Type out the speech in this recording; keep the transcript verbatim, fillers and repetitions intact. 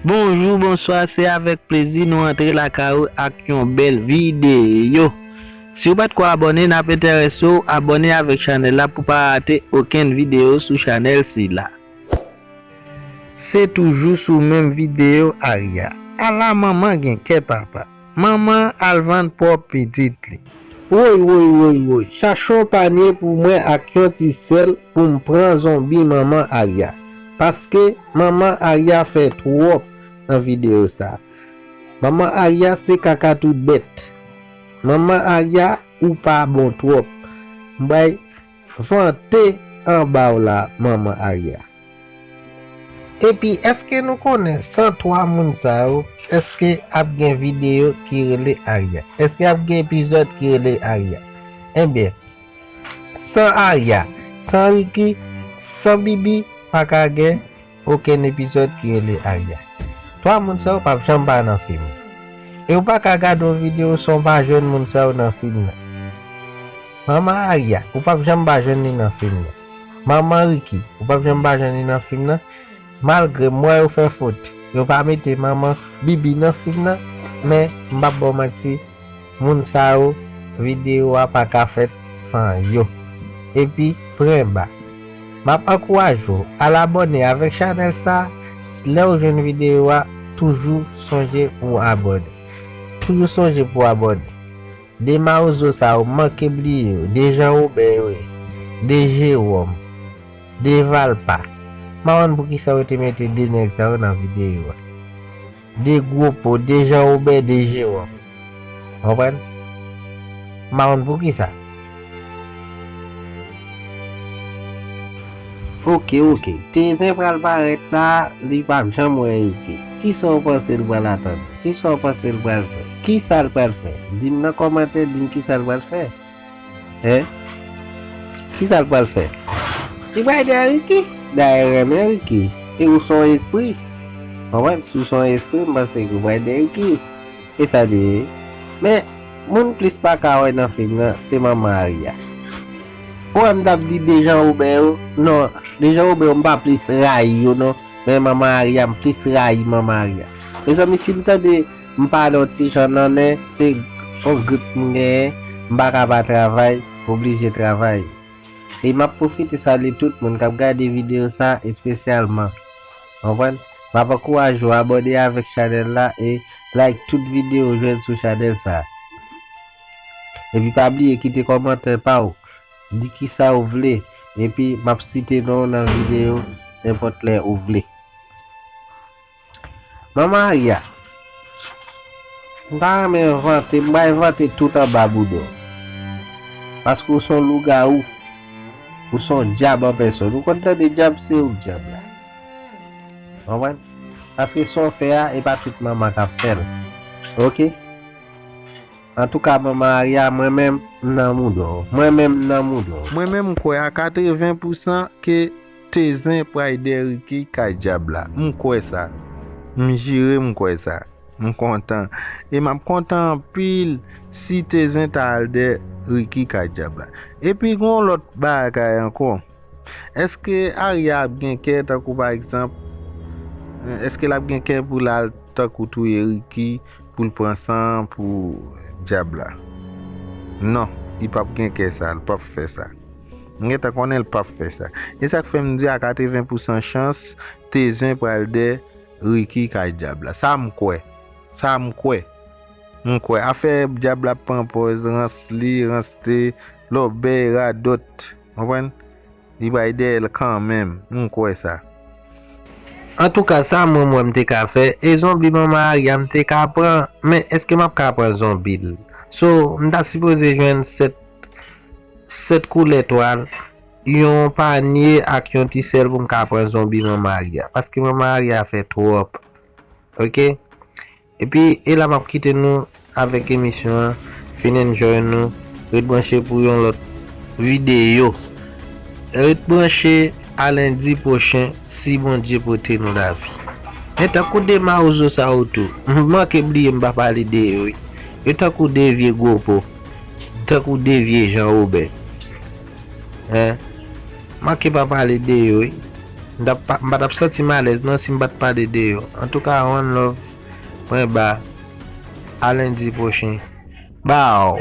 Bonjou, bonswa, se avèk plezi nou antre lakay ou ak yon bèl videyo. Si w pa t ko abòne, n ap enterese w abòne avèk chanèl la pou pa rate okenn videyo sou chanèl sila. Se toujou sou menm videyo Aria. Ala manman gen kè papa. Manman al vann pwòp pitit li. Woy, woy, woy, woy. Chache yon panye pou mwen ak yon ti sèl pou m pran zonbi manman Aria. Paske manman Aria fè twòp nan videyo sa. Manman Aria se kaka tout bèt. Manman Aria, ou pa bon twòp. M bay vante anba w la, manman Aria. Epi, èske nou konnen san twa moun sa yo, èske ap gen videyo ki rele Aria? Èske ap gen epizòd ki rele Aria? Ebyen, san Aria, san Ricky, san Bibi, pa ka gen okenn epizòd ki rele Aria. Twa moun sa yo p ap janm pa nan fim. E ou pa ka gade yon videyo san w pa jwenn moun sa yo nan fim nan. Manman Aria, ou p ap janm pa jwenn li nan fim nan. Manman Ricky, ou p ap janm pa jwenn li nan fim nan. Malgre m wè yo fè fot, yo pa mete manman Bibi nan fim nan, men m p ap ba w manti, moun sa yo, videyo a pa ka fèt san yo. Epi, prenba. M ap ankouraje w, al abòne avèk chanèl sa, lè w jwenn videyo a, toujou sonje pou w abòne. Toujou sonje pou w abòne. De Mawozo sa yo, manke bliye yo, de Jan Wobè yo ye, de Jewòm, de Valpa. M pa konn poukisa yo te mete de nèg sa yo nan videyo a. De Gwopo, de Jan Wobè, de Jewòm. Konprann? M pa konn poukisa. Oke, oke. Tezen pral parèt la, li p ap janm wè Ricky. Kisa w panse l pral atann? Kisa w panse l pral fè? Kisa l pral fè? Di m nan kòmantè, di m kisa l pral fè. Hein? Kisa l pral fè? Li pral dèyè Ricky. Dayè renmen Ricky. E ou se yon espri. Konprann? Si w se yon espri, m panse ke w pral dèyè Ricky. E sa li ye. Men, moun plis pa ka wè nan fim nan, se manman Aria. Ou wè m t ap di de Jan Wobè yo? Non, de Jan Wobè yo, m pa plis rayi yo, non. Men manman Aria, m plis rayi manman Aria. Mezanmi, si m tande m pa nan ti jan nan nen, se yon grip m genyen, m pa ka pa travay, oblije travay. E m ap pwofite salye tout moun k ap gade videyo sa espesyalman. Konprann? M ap ankouraje w abòne avèk chanèl la e like tout videyo w jwenn sou chanèl sa. Epi pa bliye kite kòmantè pa w, di kisa w vle, epi m ap site non w nan videyo nenpòt lè ou vle. Manman Aria, m ta renmen envante, m pral envante tout anba bouda w. Paske w se yon lougawou. Ou se yon dyab an pèsòn. Ou konn tande dyab, se ou k dyab la. Konprann? Paske sa w fè a, e pa tout manman k ap fè l. Oke? Antouka, manman Aria, mwen menm, m nan mouda w. Mwen menm, m nan mouda w. Mwen menm, m kwè a katreven pousan ke Tezen pral dèyè Ricky kay dyab la. M kwè sa. M jire m kwè sa. M kontan. E m ap kontan anpil si Tezen ta al dèyè Ricky kay dyab la. Epi, gen yon lòt bagay ankò. Èske Aria ap gen kè, tankou pa egzanp, èske l ap gen kè pou l al tankou touye Ricky pou l pran san pou dyab la? Non, li p ap gen kè sa, li p ap fè sa. M gentan konnen l p ap fè sa. E sa k fè m di a katreven pousan chans Tezen pral dèyè Ricky kay dyab la. Sa m kwè. Sa m kwè. M kwè. Afè dyab la ap pran pòz rans li, ranste, lòbèy, radòt. Konprann? Li pral dèyè l kanmenm. M kwè sa. Antouka, sa mwen, mwen, m te ka fè, e zonbi manman Aria m te ka pran, men èske m ap ka pran zonbi l? So, m ta sipoze jwenn sèt, sèt koulè twal, yon panye ak yon ti sèl pou m ka pran zonbi manman Aria. Paske manman Aria fè twòp. Oke? Epi, e la m ap kite nou avèk emisyon an. Fin enjoy nou. Ret branche pou yon lòt videyo. Ret branche a lendi pwochen, si Bondye pote nou lavi. Men tankou de mawozo sa yo tou, m manke bliye m pa pale de yo, wi. Yo tankou de vye gwo po. Tankou de vye Jan Wobè. Hein? Manke pa pale de yo, wi. M t ap pa- m pa t ap santi m alèz non si m pa t pale de yo. Antouka, one love, pwen ba, a lendi pwochen. Baw!